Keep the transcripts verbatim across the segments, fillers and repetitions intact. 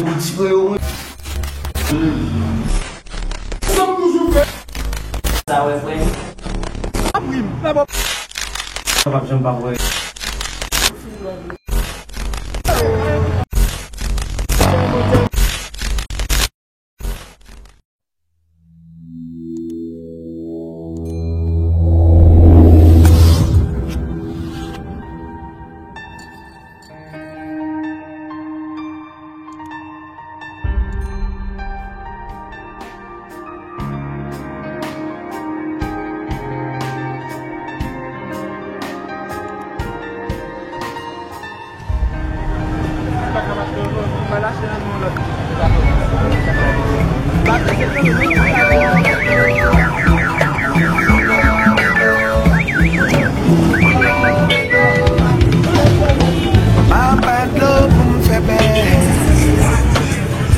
Pou tire yo, wi. Sa m toujou fè. Sa wè, frè. Ap ri m. Sa p ap janm p ap wè. Pa pa dlo pou m fè pè,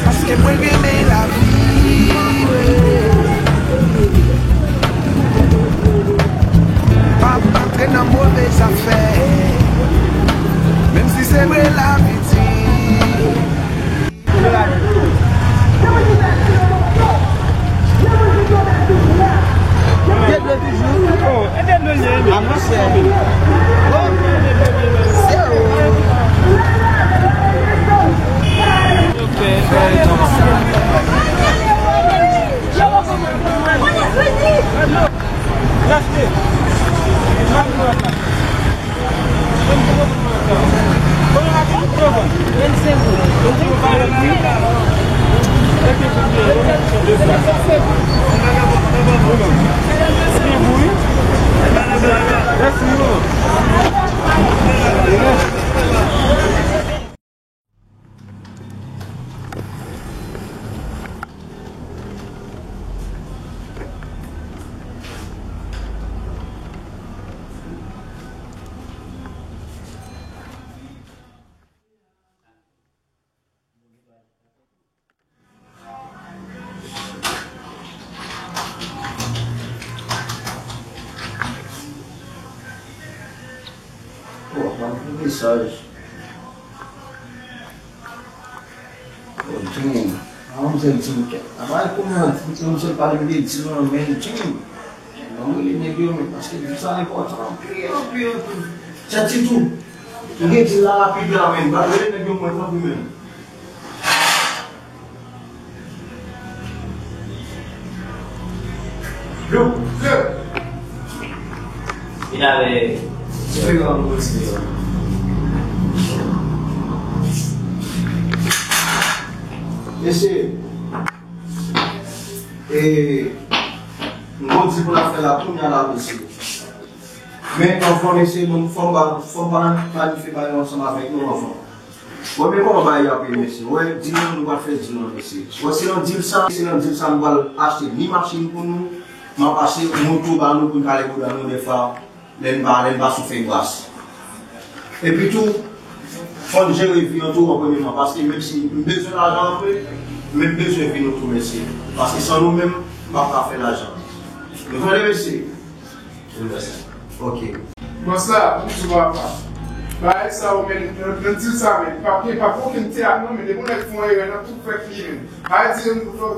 paske mwen renmen lavi, wi. Pa antre nan move zafè, menm si se vre lavi di. Bon, ban m yon mesaj. Bon, Jim, manzè di m kèk. Apa kòman, manzè pale de Jim nan, men Jim. Ban m rele nèg yo, men, paske Jim sa enpòtan anpil, anpil, anpil. Tèt Titou, m gen di la rapid la, men, ban m rele nèg yo mwen tanpri, men. Yo, yo. Vin avè diferan, diferan. Mesye, e, m gon di pou n ap fè la kounye a la, mesye. Men anvan, mesye, nou fò m pa, fò m pa planifye bagay ansanm avèk nou anvan. Wè, men kòman bagay yo ap ye, mesye. Wè, dil nan nou pral fè dil nan, mesye. Wè, se nan dil sa, se nan dil sa nou pral achte ni machin pou nou, m ap achte moto ba nou pou n ka ale bouda nou dèfwa, lè n pa, lè n pa sou fè gras. Epi tou, fò n jere vi an tou an premyèman, paske menm si m bezwen lajan an vre, men m bezwen vi nou tou, mesye. Paske san nou menm, m p ap ka fè lajan. Nou tande, mesye? Wi, bòs la. Ok. Bòs la, m di w apa. Bagay sa yo, men, nan, nan dil sa, men, pa gen, pa gen okenn teyat, non, men, depi yon nèg fè yon erè, n ap tout fèk li, men. Bagay di,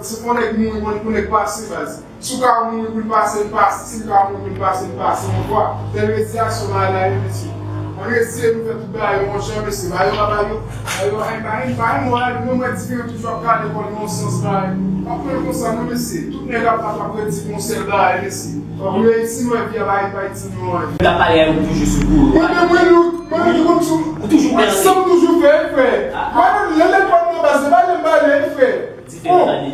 se fò nèg mouri, mwen, pou nèg pase, baz. Si w ka mouri pou n pase, n pase. Si m ka mouri pou n pase, n pase. Yon fwa, tèl redi a, se yon bagay la ye, mesye. Ann eseye nou fè tout bagay yo, monchè, mesye. Bagay yo pa bagay yo. Bagay yo, pa gen, pa gen, pa gen mò la, nou menm, wè, diferan toujou ap gade kò l nan yon sans, bagay. Pa pran l konsa, non, mesye. Tout nèg ap, ap, ap redi yon sèl bagay, mesye. Ou reyisi, nou wè vi a pa, pa itil nou anyen. Ou ta pale a yo toujou sou kou. Mwen menm, mwen, nou, mwen, nou, nou, ou toujou pè antre. Sa m toujou fè, frè. Mwen menm, lè lekòl mwen pase, pa lè m pale, frè. Diferan tande.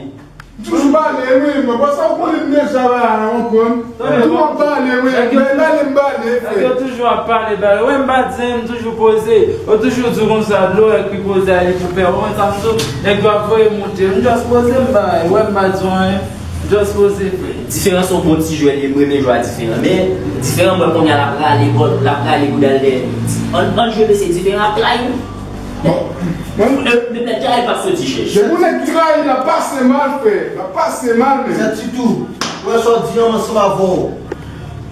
M toujou pale, wi, mwen, paske ou konnen m deja la, ou konprann. Tou m ap pale, wi, men pale m pale, frè. Nèg yo toujou ap pale, pale. Wi, m pa di anyen, m toujou poze. Yo toujou di konsa, dlo èk pi poze a, li pi pè. Ou konn sa m di w? Nèg yo ap voye m monte. M just poze, m bay. Wi, m pa di w anyen. Just poze, frè. Diferan se yon bon ti jwèt, li, m renmen jwe a Diferan. Men, Diferan, m wè kounye a l ap rale bòl, l ap rale bouda l dèyè. Ann, ann jwe, mesye, Diferan ap trayi nou. Bon, mwen, men, men, men, trayi p ap soti chèch. Depi yon nèg trayi, l ap pase mal, frè. L ap pase mal, men. Sèt sitou, ou wè sa w di an ansanm avè w.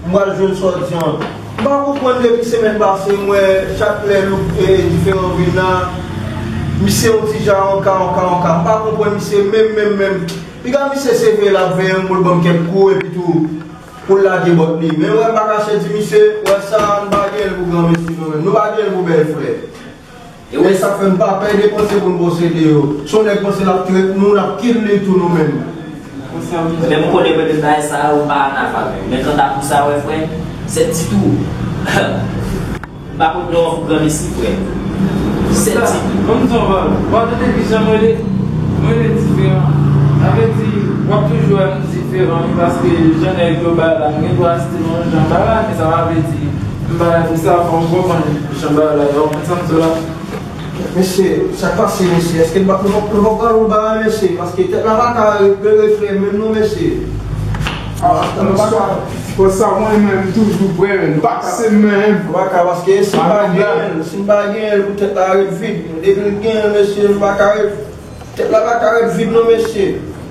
M pral jwenn sa w di an. M pa konprann depi semèn pase, m wè chak lè Loup, e, Diferan vin la, Misye yon ti jan anka, anka, anka. M pa konprann misye menm, menm, menm. Piga misye se veye l ap veye m pou l ban m kèk kou epi tou pou l lage bòt li. Men wè, m pa kache di misye, wè sa, nou pa gen l pou granmesi nou menm. Nou pa gen l pou bèl frè. E wè sa k fè m pa pè depanse pou n posede yo. Si yon nèg panse l ap trèt nou, n ap kill li tou nou menm. Men m konnen mwen menm bagay sa yo, m pa an afa menm. Men kanta pou sa, wè frè, sèt ti tou. M pa konn non pou granmesi, frè. Sèt ti tou. Ban m di w yon bagay. W ap tande kijan mwen rele? Mwen rele diferan. Sa vle di, w ap toujou wè m diferan, wi, paske jan nèg yo bay la, m gen dwa stil yon jan bay la, men sa pa vle di m bay la pou sa, fò m konprann jan bay la ye, w konprann sa m di w la? Mesye, sa k pase, mesye? Èske nou pa, nou pa, nou pa pral yon bagay, mesye? Paske tèt la pa ka re-, re-, refre menm non, mesye. Ah, nou pa ka. Fò sa mwen menm toujou prè, men nou pa ka se menm. Nou pa ka, paske si n pa genyen l, si n pa genyen l, pou tèt la ret vid. Depi l genyen l, mesye, nou pa ka ret, tèt la pa ka ret vid non, mesye.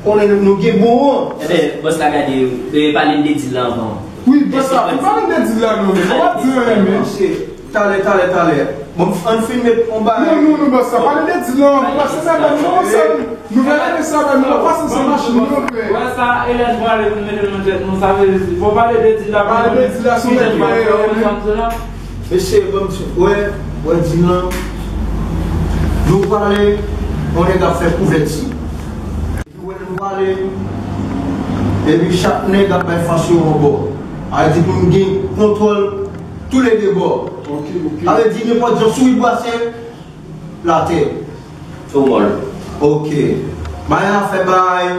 Konnen nou, nou gen bon an. Enben, bòs la gade, e, pale n de dil la anvan. Wi, bòs la, nou pale n de dil la non, men nou pa di anyen, men. Mesye, talè, talè, talè. Bon, ann fin met on bagay. Non, non, non, bòs la, pale de dil la anvan, pase sa, ban nou, sa, nou vle rete sa, ban nou, pase sa, machin, nou, frè. Wè sa, e lè n prale pou n mete l nan tèt nou, sa vle di, fò pale de dil la, pale de dil la, se yon nèg ki fè yo, men. Mesye, bon, wè, wè, di lan, nou prale, on nèg ap fè kouvèti. Epi wè, nou prale, epi chak nèg ap bay fas yo yon bò. A di pou nou gen kontwòl toulede bò. Ok, ok. Sa vle di, nenpòt jan, si w bwase, l atè. Sou mòl. Ok. Bagay la fè bagay.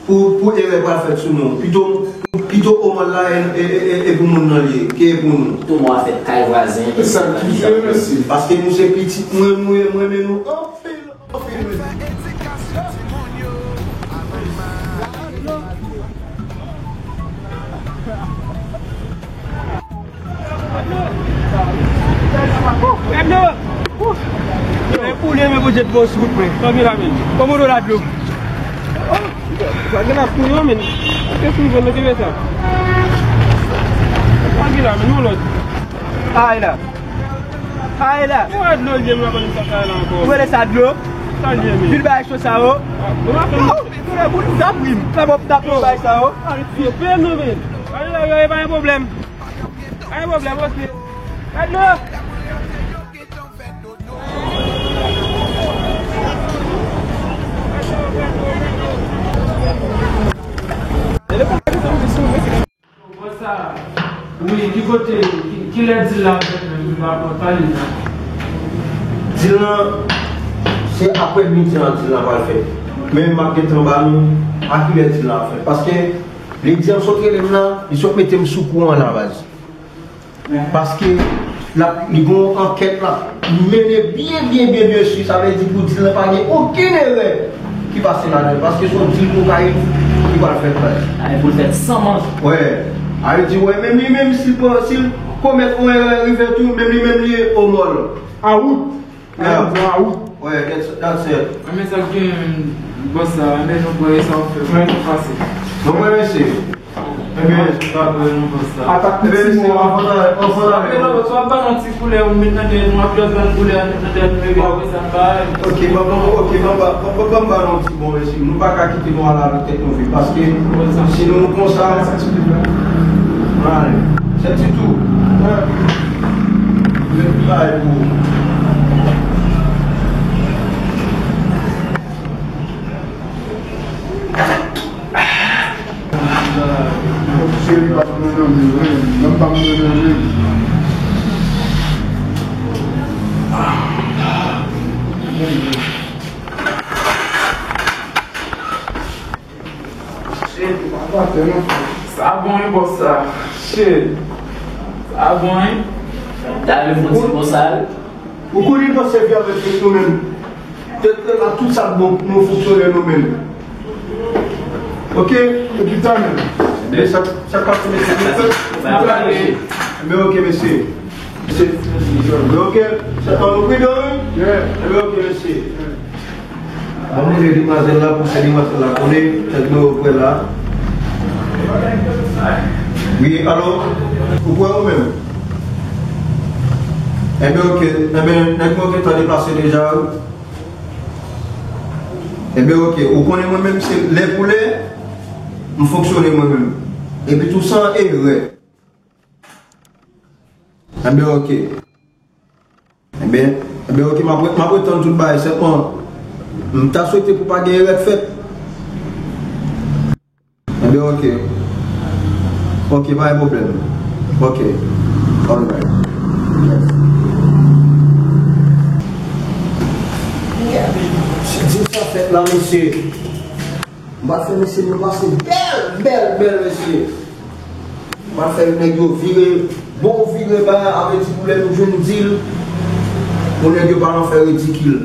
Pou, pou erè pral fèt sou nou. Pito, pito omòn la e, e, e, e, e pou moun nan li ye, ke e pou nou. Tou mò a fèt kay vwazen. E sa ki vre, mesye. Paske nou se pitit mwen, nou ye, mwen renmen nou anpil, anpil, mesye. Gad dlo! Men koule, men Bondye t bon sou kout men. Kòman la, men? Kòman w la dlo? Sa gen ap touye w, men. Kèk moun jwenn nan ki fè sa? Sa gen la, men, yon lòt. Ay la. Ay la. Ou wè dlo, je m la konn sa fè la ankò. Ou wè sa dlo? Sa l ye, men? Vil bagay cho sa, o. Ou pa fè m. Ou wè boul m tap ri m. Sa bon, m tap yon bagay sa, o. Yo peye m non, men. Gade la, yo, e pa yon pwoblèm. Pa gen pwoblèm, oke. Gad nou. Wi, ki kote, ki, ki lè dil la fèt menm, ki pa pòt pale la? Dil lan, se aprè midi an dil lan pral fèt. Men m ap gentan ba nou a ki lè dil lan ap fèt. Paske Lady an sot rele m la, li sot mete m sou kou an la, baz. Paske l ap, li gon ankèt l ap mennen byen, byen, byen, byen si, sa vle di pou dil lan pa gen okenn erè ki pase ladan l, paske se yon dil kokayin ki pral fèt, baz. Ay, pou l fèt san manch. Wè. A vle di, wè, menm li menm, si l pran, si l komèt yon erè rive tou, menm li menm li o mòl. A wout. Yeah. An wout. Wè, that's, that's it. Mwen, men sa k gen, bòs la, men nou kwè sa w fè, mwen nou pase. Bon, mwen, mesye. Ebyen, pa kwè nou bòs la. Atak ti mò a. Ebyen, mesye, anvan nan, anvan nan. Apre nan lòt, w ap ba nou ti koulè, ou met nan tèt nou, ap jòs ban nou koulè, a met nan tèt nou, epi apre sa, n bay. Ok, ban, ban, ok, ban, ban, ban, ban, ban nou ti bon, mesye. Nou pa ka kite nou al avèk tèt nou vide, paske si nou konsa, ale, se ti tou. Mwen bay pou ou. Cheri pa t nan men m, nan m pa t nan men m. Shit, sa bon wi bòs sa. Shit. Sa bon wi. Talè fon ti bon sal. Ou konnen nou sèvi avèk tèt nou menm. Tèt la, tout sa k bon pou nou fonksyonè nou menm. Ok? Epi talè. Men sa, sa k pase, mesye? Men ok, mesye. Mesye. Men ok. Sa pa nou pridan, wi? Men ok, mesye. Ban m rele demwazèl la pou fè demwazèl la konnen, nèg mwen yo prè la. Wi, alo, ou prè ou menm? Enben, ok, enben, nèg mwen yo gentan deplase deja, wi. Enben, oke. Ou konnen mwen menm, se lè pou lè, m fonksyone mwen menm. Epi tou san erè. Enben, oke. Enben, enben, oke, m ap, m ap ret tann tout bagay, sèlman, m ta swete pou pa gen erè k fèt. Enben, oke. Oke, pa gen pwoblèm. Oke. Alright. Yes. Mesye, di sa fèt la, mesye. M pral fè mesye yo pase bèl, bèl, bèl, mesye. M pral fè nèg yo vire, bon vire ba, avèti pou lè nou jwenn dil, pou nèg yo pa nan fè ridikil.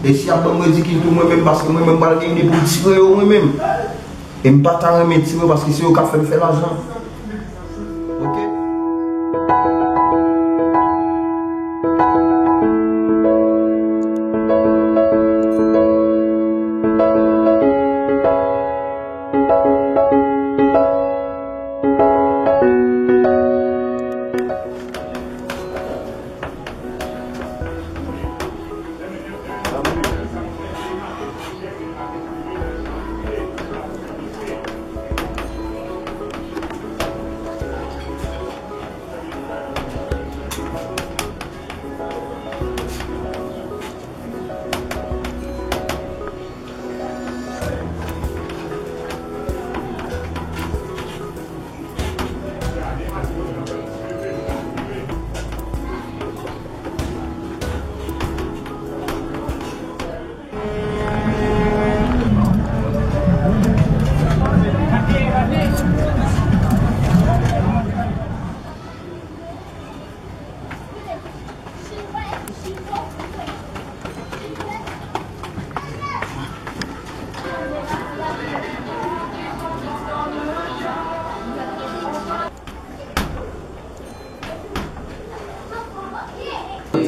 E si y ap ban m ridikil tou mwen menm, paske mwen menm m pral gen ide pou m tire yo mwen menm. E m pa ta renmen tire yo paske se yo k ap fè m fè lajan. Ok?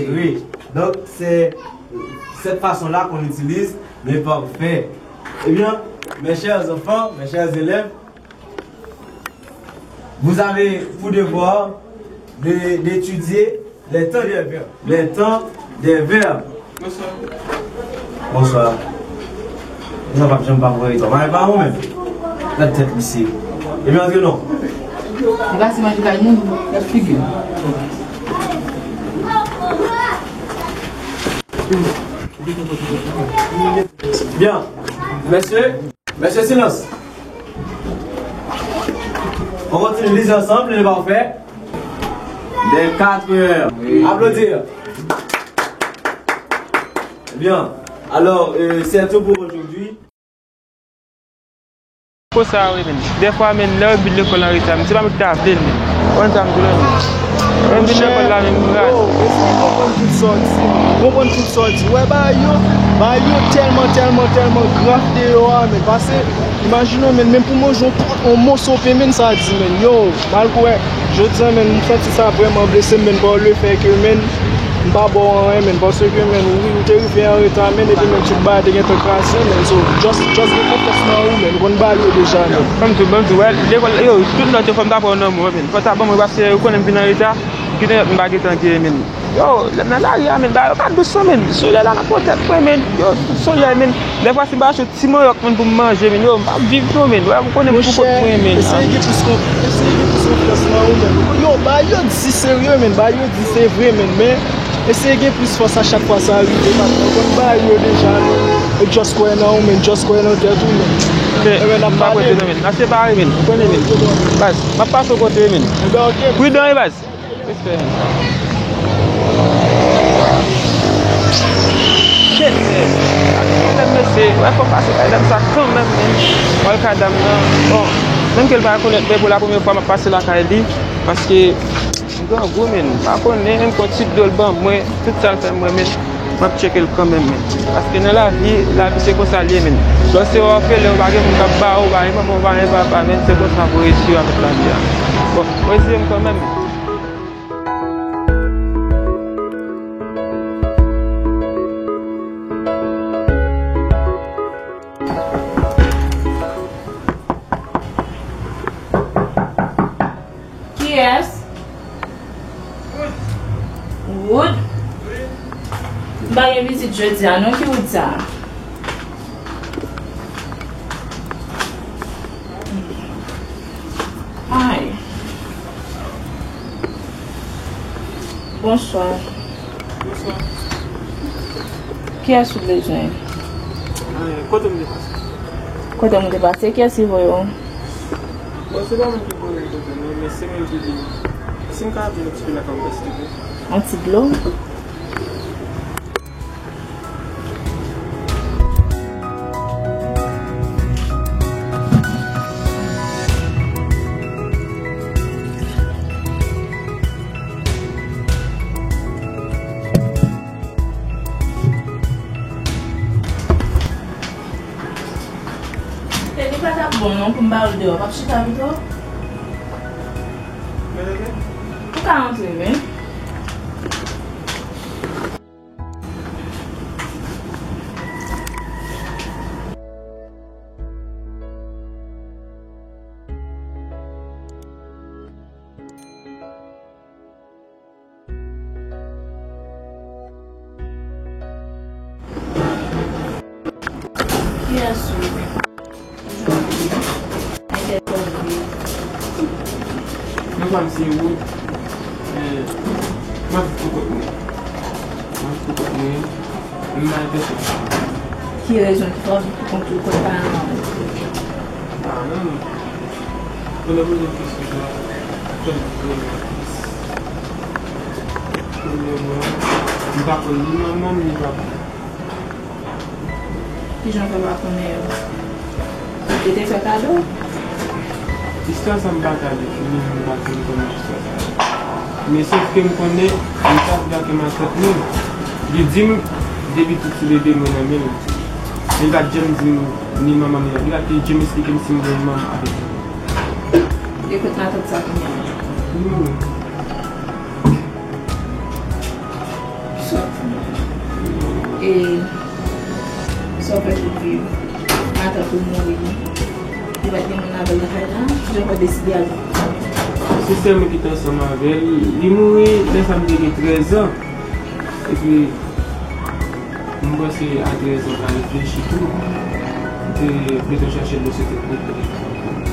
Wi. Donk, se sèt fason la qu'on utilise le parfait. Eh bien, mes chers enfants, mes chers élèves, vous avez pour devoir de, d'étudier les temps des verbes. Les temps des verbes. Bonswa. Sa p ap janm pa vre, Toma. E pa ou menm. Gad tèt misye. Epi antre non. Li pase manje kay moun, gad figi l. Byen. Mesye, mesye, silans. On continue, lisez ensemble, le parfait. Des quatre heures. Applaudissements. Bien. Alors, euh, c'est tout pour aujourd'hui. Konsa wi, men. Dèfwa, men, lè yo vin lekòl an reta, men, se pa mwen ki ta vle l, men. Konn sa m di w la, men. Lè yo vin lekòl la, men, m raz. Yo, mesye, konprann tout sa w di, men. Konprann tout sa w di. Wè, bagay yo, bagay yo tèlman, tèlman, tèlman grav deyò a, men. Pase, imajine w, men, menm pou manje yon, yon moso pen, men, sa di, men. Yo, malgre, jodi a, men, m santi sa vrèman blese m, men, pa le fè ke, men, m pa ba w anyen, men, paske, men, wi, ou te rive an reta, men, epi, men, tout bagay te gentan kraze, men, so, just, just gen konfyans nan ou, men, ou konn bagay yo deja, men. Ban m di w, ban m di w, wè, lekòl, yo, tout nòt yo fò m ta pran yo nan men w, men, fò w ta ban mwen, paske ou konnen m vin an reta, gentan m pa gentan gen, men. Yo, lè m nan lari a, men, bagay yo pa dous non, men, solèy la nan po tèt mwen, men, yo, tout solèy, men, dèfwa si m pa achte ti manyòk, men, pou m manje, men, yo, m p ap viv non, men, wè, ou konnen m pou kont mwen, men. Eseye gen plis konf-, eseye gen plis konfyans nan ou, men. Yo, bagay yo di serye, men, bagay yo di se vre, men, men, eseye gen plis fòs a chak fwa sa rive, paske ou konn bagay yo deja, men. E just kwè nan ou, men, just kwè nan tèt ou, men. Men, men, n ap pale, men. N ap separe, men. Ou konnen, men. Baz, m ap pase w kote, men. Enben, ok. Pridan, wi, baz. Respè, men. Shit, men. Gade pwoblèm, mesye. Wè, fò pase kay dam sa kanmenm, men. Wè, kay dam nan. Bon, menm ke l pa rekonèt mwen, pou la premyè fwa m ap pase lakay li, paske m grangou, men. M pa konnen, menm kont sik dlo l ban mwen, tout sa l fè mwen, men. M ap tcheke l kanmenm, men. Paske nan lavi, lavi se konsa l ye, men. Lè w se òfelen, ou pa gen moun k ap ba ou, ou pa gen manman, ou pa gen papa, men, se konsa pou reyisi avèk lavi a. Bon, mwen eseye m kanmenm, men. Kiyès? Wood? M pa gen vizit jodi a non, ki Wood sa a? Bonswa. Bonswa. Kiyès ou bezwen? Anyen, kote m te pase? Kote m te pase? Kiyès ki voye w? Bon, se pa mwen ki voye l kote nou, men se moun ki di m. Si m ka ap jwenn yon ti dlo lakay ou, silvouplè? Yon ti dlo? Teni pa t ap bon non pou m ba w l deyò. W ap chita pito? Ou ka antre, wi. Kiyès ou ye? Non pa m se Wood. Eh, m ap viv pou kont mwen. M ap viv pou kont mwen. M pa gen pèsòn. Ki rezon ki fè w viv pou kont ou kot paran w? Ah, non, non. Ou nan poze m kesyon sa, fè m premye plis. Premyèman, m pa konn ni manman m, ni papa m. Kijan w fè pa konnen yo? Yo te fè kado? Istwa sa m pa ka defini, m pa konn kòman istwa sa ye. Men sòf ke m konnen, m t ap gate matant mwen. Li di m, depi tout ti bebe mwen nan men l. Men li pa t janm di m ni manman m ni papa m. Li pa t janm esplike m si m gen yon manman avèk li. E kot matant sa kounye a? Li mouri. Sa w fè? E sa w fè pou viv? Matant ou mouri. Li pa t gen moun avè l lakay la? Kijan w fè deside al? Se sè mwen ki te ansanm avè l. Li mouri lè sa m te gen trèz an. Epi, m panse a trèz an, pa reflechi tou. M te plito chache dlo sou tèt mwen.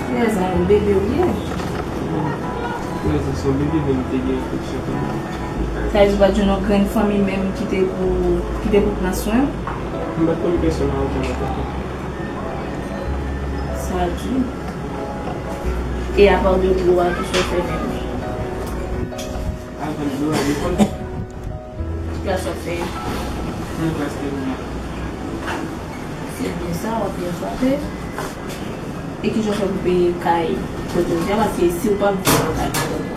Trèz an, yon bebe w ye. Trèz an, se yon bebe, men m te gen refleksyon kanmenm. Sa vle di ou pa t jwenn yon grenn fanmi menm ki te pou, ki te pou pran swen w? M pa t konn pèsòn a okenn epòk. Sa di. E apa de dlo a, kisa w fè menm? Avan dlo a, lekòl. Klas w ap fè? Mwen klas terminal. Se byen sa, w ap byen frape. E kijan w fè pou peye kay kote w te a? Paske si w pa viv nan kay kote w,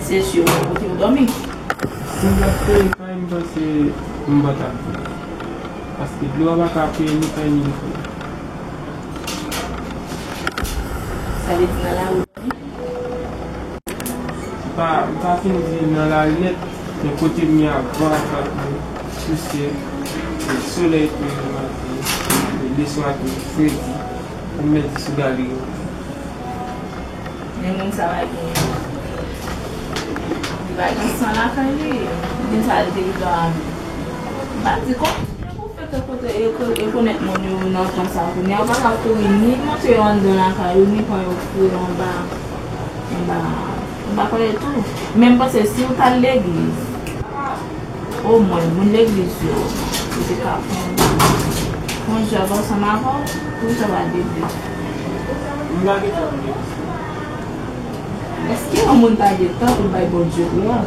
se si w pa kote w dòmi. Si m t ap peye kay, m panse m pa t ap viv. Paske dlo a pa ka peye ni kay ni lekòl. Sa vle di nan lari. Pa, m pa fin di nan lari nèt, men kote m ye a, van ap bat mwen, pousyè, solèy tou nan maten, leson a tou fredi, pou m mèt di sou galri. Men moun sa pa gen, li pa gen san lakay li, moun sa li te gen dwa, m pa di kon. Ou fèk rekonèt moun yo nan tan sa kounye a, ou pa ka kouri ni monte yo anndan lakay ou, ni pran yo foure yo anba, anba, anba pale tou. Men m panse si w t al legliz, omwen moun legliz yo, ou te ka pran, pran djòb ansanm avè w, pou w ta va legliz. M pa gen tan pou legliz. Èske yon moun pa gen tan pou l bay Bondye glwa?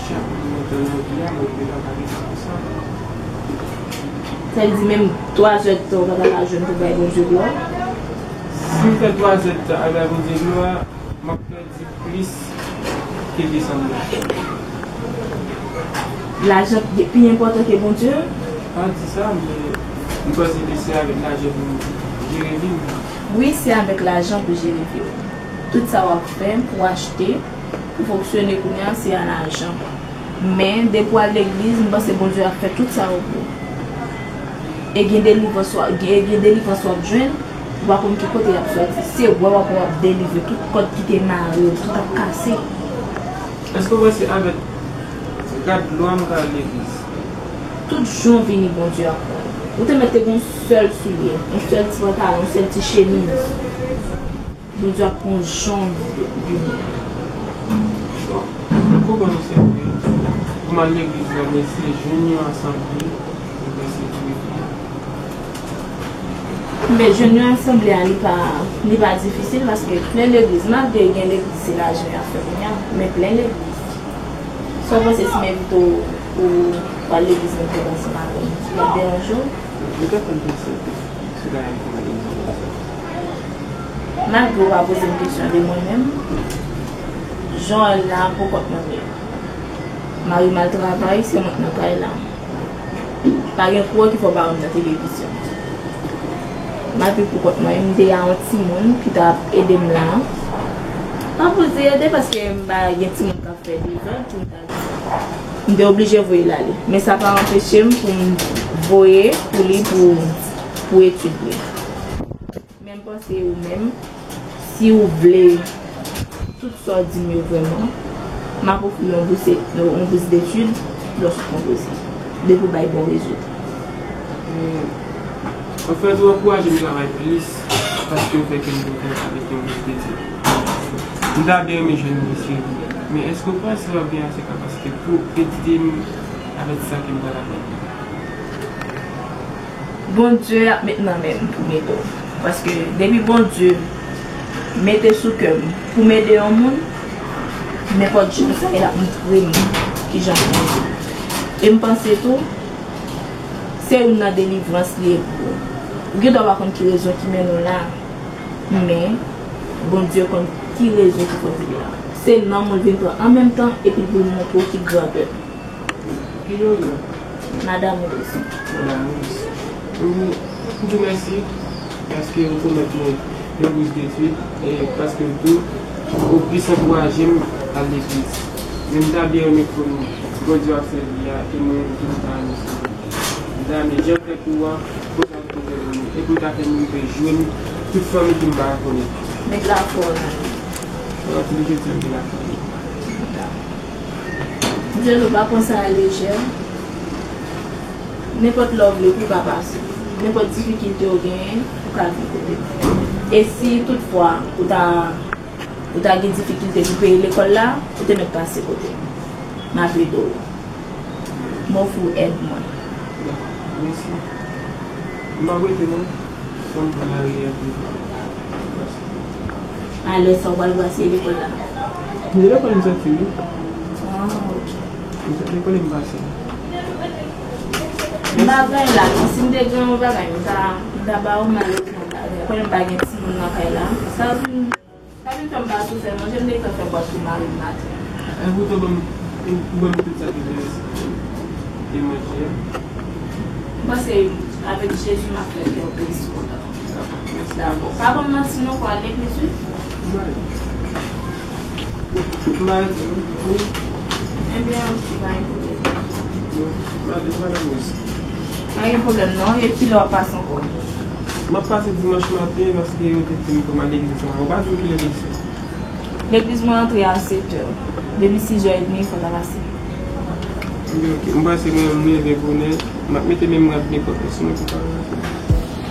Chak moun gen tan nan vi a, men ou pa ka gen tan pou sa. Sa vle di menm twa zè de tan ou pa ta ka jwenn pou bay Bondye glwa? Si m fè twa zè de tan al bay Bondye glwa, m ap pèdi plis ke de san dola. Lajan pi, pi enpòtan ke Bondye? Pa di sa, men m panse ke se avèk lajan pou m jere vi m. Wi, se avèk lajan pou jere vi w. Tout sa w ap fè pou achte, pou fonksyone kounye a, se a lajan. Men, depi w al legliz, m panse Bondye ap fè tout sa yo pou ou. E gen delivrans w ap, gen, gen delivrans w ap jwenn, ou pa konn ki kote y ap sòti. Se wè w ap, w ap delivre, tout kòd ki te mare w, tout ap kase. Èske w panse avèk rad dlo a m ka al legliz? Tout jan w vini, Bondye ap pran w. Ou te mèt te gen yon sèl soulye, yon sèl ti pantalon, yon sèl ti chemiz. Bondye ap pran w jan w vini. Bon, m konprann ou, se vre. M al legliz la, m eseye jwenn yon asanble, m eseye priye. Men jwenn yon asanble a, li pa, li pa difisil, paske plen legliz, malgre gen legliz se lajan y ap fè kounye a, men plen legliz. Sa w panse si m envite w pou w al legliz mèkredi ansanm avè m? L ap deranje w? Li pa konn panse, se bagay m konn legliz konsa. Malgre w pa poze m kesyon de mwen menm, jan w al la pou kont mwen m ye. Mari m al travay, se mwen k nan kay la. Pa gen kourè ki fè w pa wè m nan televizyon. M ap viv pou kont mwen, m te a yon timoun ki t ap ede m la. Pa poze ede paske m pa gen timoun k ap fè dezòd pou m ta di. M te oblije voye l ale. Men sa pa anpeche m pou m voye pou li pou, pou etid li. Men m panse ou menm, si ou vle tout sa w di m yo vrèman, m ap ofri w yon bous, yon bous detid lòske w konpoze, depi w bay bon rezilta. Anfèt, ou ankouraje m travay plis paske w fè kè m kontan avèk yon bous detid. M ta byen renmen jwenn misye, men èske w panse w ap gen ase kapasite pou w ede m avèk sa ke m pral aprann? Bondye ap met nan men m pou m ede w. Paske depi Bondye mete sou kè m pou m ede yon moun, nenpòt jan sa, l ap montre m kijan pou m ede w. E m panse tou, se youn nan delivrans li ye pou ou. Ou gen dwa pa konn ki rezon ki mennen w la, men Bondye konn ki rezon ki fè w vin la. Se nanm ou l vin pran an menm tan, epi l pou l montre w ki grandè. Ki non w? Madame Rose. Madame Rose. M, m di w mèsi paske ou pwomèt mwen yon bous detid e paske w tou ou plis ankouraje m al legliz. Men m ta byen renmen pou m Bondye w ap sèvi a e mwen menm tou m ta renmen sèvi. M ta renmen jan w fè pou w an, konsa w te fè pou mwen e pou w ta fè m rive jwenn tout fanmi ki m pa konnen. Met lafwa w nan li. Mwen ap oblije di m gen lafwa. Jezi, pa pran sa a lejè. Nenpòt lè w vle pou w ka pase. Nenpòt difikilte w genyen, ou ka vin kote m. E si toutfwa ou ta, ou ta gen difikilte pou peye lekòl la, ou te mèt pase kote m. M ap ede w. M ofri w èd mwen. Mèsi. M ap rete non. Fò m pran lari a tou. A lè sa w pral brase lekòl la? Se lekòl m soti wi. Ah, ok. M soti lekòl e m pase. M pa gen la non, si m te gen yon bagay, m ta, m ta ba w, malezman m pa gen. Konnen m pa gen timoun nan kay la. Sa vin, sa vin fè m pa sou fè manje, m te ka fè bwat pou mari m maten. E poutan ban m, ban m tout sa ki te reste. E manje a. M panse avèk Jezi m ap fè kè w plis kontan. Dakò. Pa ban m manti non, pou al legliz wi. Mwen. M pa rete non. Ebyen, ok, pa gen pwoblèm. Mwen. M pa rete, madanm Rose. Pa gen pwoblèm non, e kilè w ap pase ankò? M ap pase dimanch maten paske yo te di m pou m al legliz la. Ou pa di m kilè legliz la? Legliz mwen antre a sèt è. Depi sis è edmi, fò w ta pase. Ok, ok. M panse mwen, m leve bonè. M ap mete men m rad nenpòt lè sou mwen pou pa.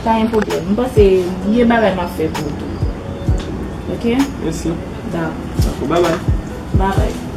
Pa gen pwoblèm. M panse m gen bagay m ap fè pou ou tou. Ok? Mèsi. Dakò. Dakò, babay. Babay.